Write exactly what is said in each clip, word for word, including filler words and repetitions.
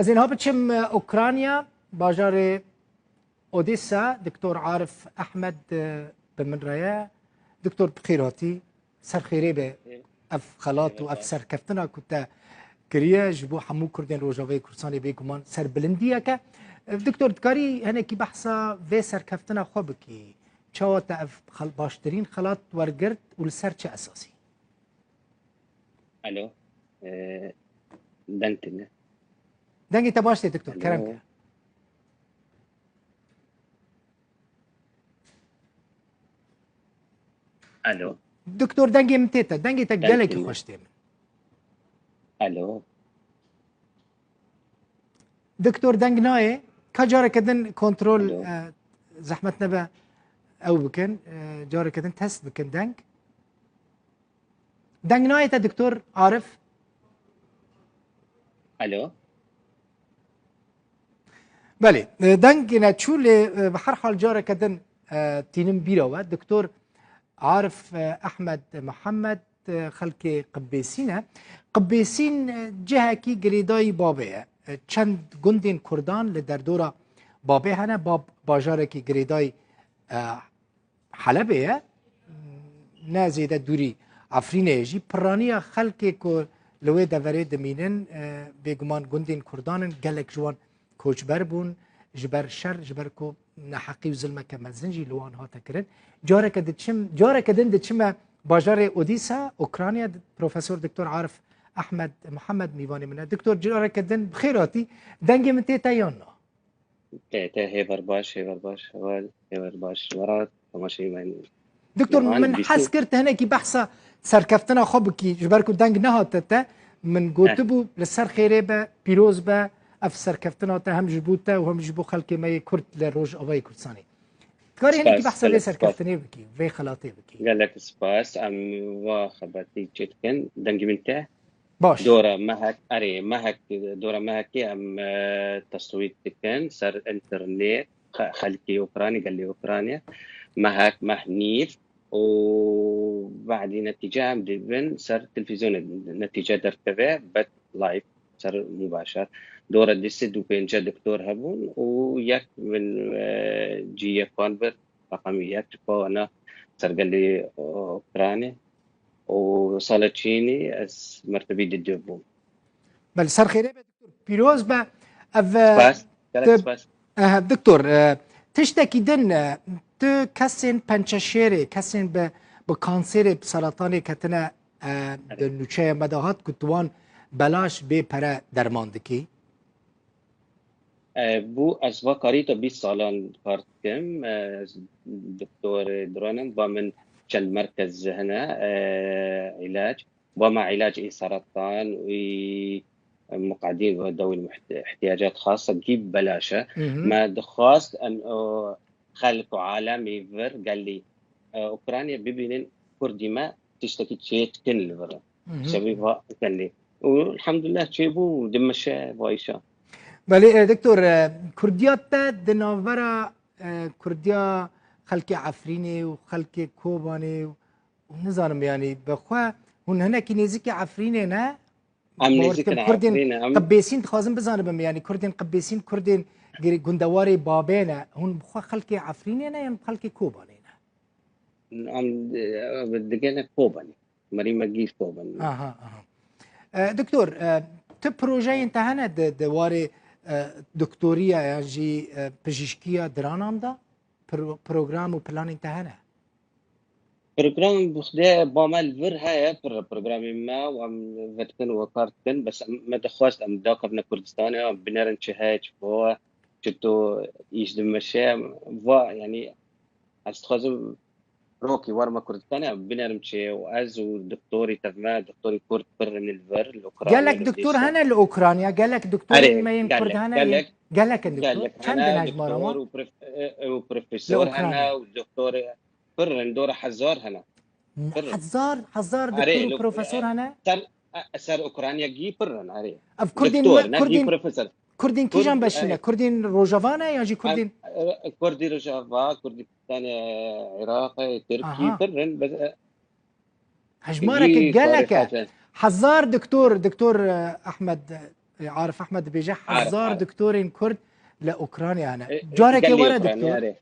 Ez ê niha biçim, e, Ukrayna, bajarê Odessa, Doktor Arif Ehmed, e, bi min re ye. Doktor, bi xêr hatî. Ser xêrê be. Ev xelat û ev serkeftina ku te kiriye ji bo hemû Kurdên Rojavayê Kurdistanê bêguman serbilindiyek e. E, Doktor, dikarî hinekî behsa vê serkeftina xwe bikî? Çawa te ev xel-, baştirîn xelat wergirt û li ser çi esasî? Alo. E, deng tune. Dengê te baş tê, Doktor. Alo. Kerem ke. Alo. Doktor, dengê min tê te. Dengê te gelekî xweş tê min. Alo. Doktor, deng nayê. Ka careke din kontrol, Alo. e, zehmet nebe ew bikin. E, careke din test bikin deng. Deng nayê te, Doktor Arif? Alo. Belê, e, deng neçû lê, e, bi her hal careke din, e, tînim bîra we. Doktor Arif, e, Ehmed Muhammed, e, xelkê Qibêsî ne. Qibêsîn, e, cihekî girêdayî Babê ye. E, çend gundên Kurdan li derdora Babê hene. Bab bajarekî girêdayî, e, Helebê ye, ne zêde dûrî Efrînê ye jî. Piraniya xelkê ku li wê deverê dimînin, e, bêguman gundên Kurdan in, gelek ji wan koçber bûn, ji ber şer, ji ber ku neheqî û zilmeke mezin jî li wan hate kirin. Careke diçim, careke din diçime bajarê Odîsa, Ukrayna, Profesor Doktor Arif Ehmed Muhammed mîvanê min e. Doktor, careke din bi xêr hatî. Dengê min tê te yan na? Te, te hêver baş, hêver baş, heval, hêver baş, Murat, temaşeyî me. Doktor, min hez kir tu hinekî behsa serkeftina xwe bikî, ji ber ku deng nehate te, min gotibû, li ser xêrê be, pîroz be, ev serkeftina te hem ji bo te û hem ji bo xelkê me yê Kurd li Rojavayê Kurdistanê. Dikarî hinekî behsa vê serkeftinê bikî, vê xelatê bikî? Gelek spas, em va xebatî çê dikin, dengê min te. Baş. Dora mehek, erê, mehek, dora mehekê em, e, teswît dikin ser înternet, xe-, xelkê Ukraynê, gelê Ukraynê. Mehek, meh nîv û badî netîce em dibin ser televîzyonê, netîce derkeve, bet live, ser mubaşer. Dora du sed û pêncî doktor hebûn û yek min, e, cî yekan bir, reqemî yek, çipa wana ser gelê, e, Ukraynê. û sala çînî ez mertebî di du bûm. Belê, ser xêrê be, doktor. Pîroz be. Ev, e, Spas. Gelek spas. Ehe, doktor, e, tiştekî din, e, tu kesên pençeşêrê, kesên bi, bi kanserê, bi seratanê ketine, e, di nûçeya me de hat ku tu wan belaş bê pere derman dikî? E, bû ez va karî te bîst salan kar dikim. E, ez doktorê diranim, ba min çend merkez hene, e, îlac. Ba me îlac ê seratan, ê muqedîn ve dewil muht-, ihtiyacat xasa gî belaş e. Hı hı. Me dixwast em, o, xelk û alemê vir gelî, e, Ukraynê bibînin Kurdî me tiştekî çêdikin li vir. Hı hı. Sebî va gelî. Û elhamdulillah çêbû, dimeşe vayşa. Belê, e, doktor, e, Kurdiya te di navbera, e, Kurdiya xelkê Efrînê û xelkê Kobanê û, û nizanim, yanî bi xwe hûn hinekî nêzîkî Efrînê ne? Em nêzîk in Efrînê, em Qibêsîn dixwazim bizanibim, yanî Kurdên Qibêsîn, Kurdên gir-, gundewarê Babê ne. Hûn bi xwe xelkê Efrînê ne yan xelkê Kobanê ne? Em, e, digene Kobanê. Merî me gî Kobanê. Aha, aha. E, doktor, e, tu projeyên te hene di, di warê, e, doktoriya yan jî, e, pijîşkiya diranan de? Pro-, program û planên te hene? Program bi xwedê ba me li vir heye, pir programê me û em vedikin û kar dikin, bes em, me dixwest em dakevine Kurdistanê, em binerin çi heye, çi bo, çito îş dimeşe, va, yanî ez dixwazim rokî warime Kurdistanê, em binerim çi û ez û doktorî tev me, doktorî Kurd pir in li vir, li Ukrayna, Gelek li doktor Odessa. Hene li Ukrayna, gelek doktorên me yên Kurd hene, gelek, gelek in doktor. Gelek hene, çend in hejmara wan? Doktor û prof-, e, e, û profesor hene û doktor pir in, dora hezar hene. Pir in. Hezar, hezar doktor û profesor hene? Ser, e, ser Ukrayna gî pir in, erê. Ev Kurdên, Kurdên, Kurdên kîjan beşî ne? Kurdên Rojava ne yan jî Kurdên? Em, e, Kurdî Rojava, Kurdî Kurdistanê, Iraqê, Tirkî pir in, bes, e, Hejmareke gelek e. Hezar doktor, doktor, e, Ehmed, e, E, Arif Ehmed dibêje hezar doktorên Kurd li Ukrayna hene. E, e, Carekê gelê were Ukrayna, doktor. Erê.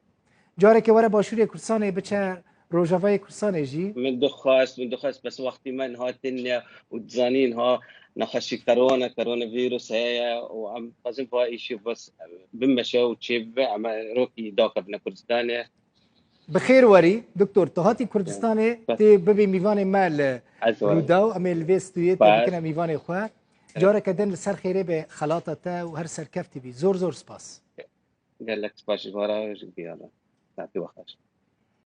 Carekê were Başûrê Kurdistanê, biçe Rojavayê Kurdistanê jî. Min dixwest, min dixwest, bes wextî me niha tune û dizanîn ha nexweşî korona, koronavîrus heye û em dixwazin va îşî bes bimeşe û çêbibe, em ê rokî dakevine Kurdistanê. Bi xêr werî, doktor. Tu hatî Kurdistanê, tê bibî mîvanê me li Rûdaw, em ê li vê stûyê te bikine mîvanê xwe. Careke din li ser xêrê be xelata te û her serkeftî bî. Zor zor spas. Gelek spas ji we re, ji giya re. Saetî we xweş.